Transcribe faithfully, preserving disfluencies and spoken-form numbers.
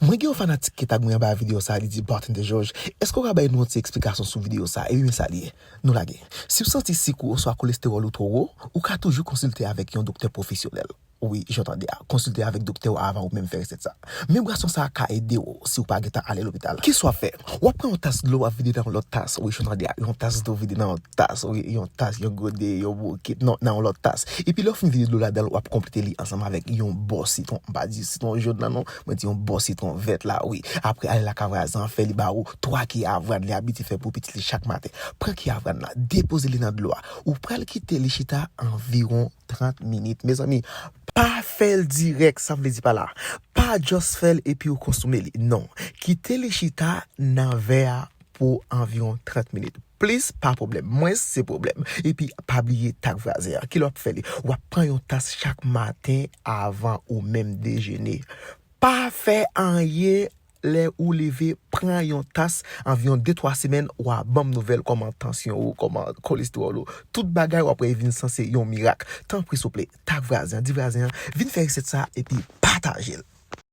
Mwen gen yon fanatik ki tag mwen anba videyo sa, li di, Bartender Georges, èske w ka bay nou yon ti eksplikasyon sou videyo sa? Epi men sa li ye. Nou lage. Si w santi sik ou oswa kolestewòl ou twò wo, ou ka toujou konsilte avèk yon doktè pwofesyonèl. Wi, jan w tande a, konsilte avèk doktè w avan ou menm fè resèt sa. Men bwason sa a ka ede w si w pa gentan ale lopital. Kisa w ap fè? W ap pran yon tas dlo, w ap vide nan yon lòt tas. Wi, jan w tande a, yon tas dlo vide nan yon tas. Wi, yon tas, yon gode, yon bokit, non, nan yon lòt tas. Epi lè w fin vide dlo ladan l, w ap konplete li ansanm avèk yon bò sitwon. M pa di sitwon jòn nan non, mwen di yon bò sitwon vèt la, wi. Apre, ale lakay vwazen an, fè li ba ou twa kiyè avwàn li abitye fè pou pitit li chak maten. Pran kiyè avwàn la, depoze li nan dlo a. Ou pral kite li chita anviwon trant minit. Mezanmi, pa fè l dirèk, sa m vle di pa la. Pa just fè l epi ou konsome li. Non. Kite li chita nan vè a pou anviwon trant minit. Plis, pa pwoblèm. Mwens, se pwoblèm. Epi, pa bliye tag vwazen an. Ki lè w ap fè li? W ap pran yon tas chak maten avan ou menm dejene. Pa fè anyen lè ou leve, pran yon tas, anviwon de twa semèn, w a ban m nouvèl kòman tansyon ou, kòman kolestewòl ou. Tout bagay w ap wè vin sanse yon mirak. Tanpri souple, tag vwazen an, di vwazen an, vin fè resèt sa epi pataje l.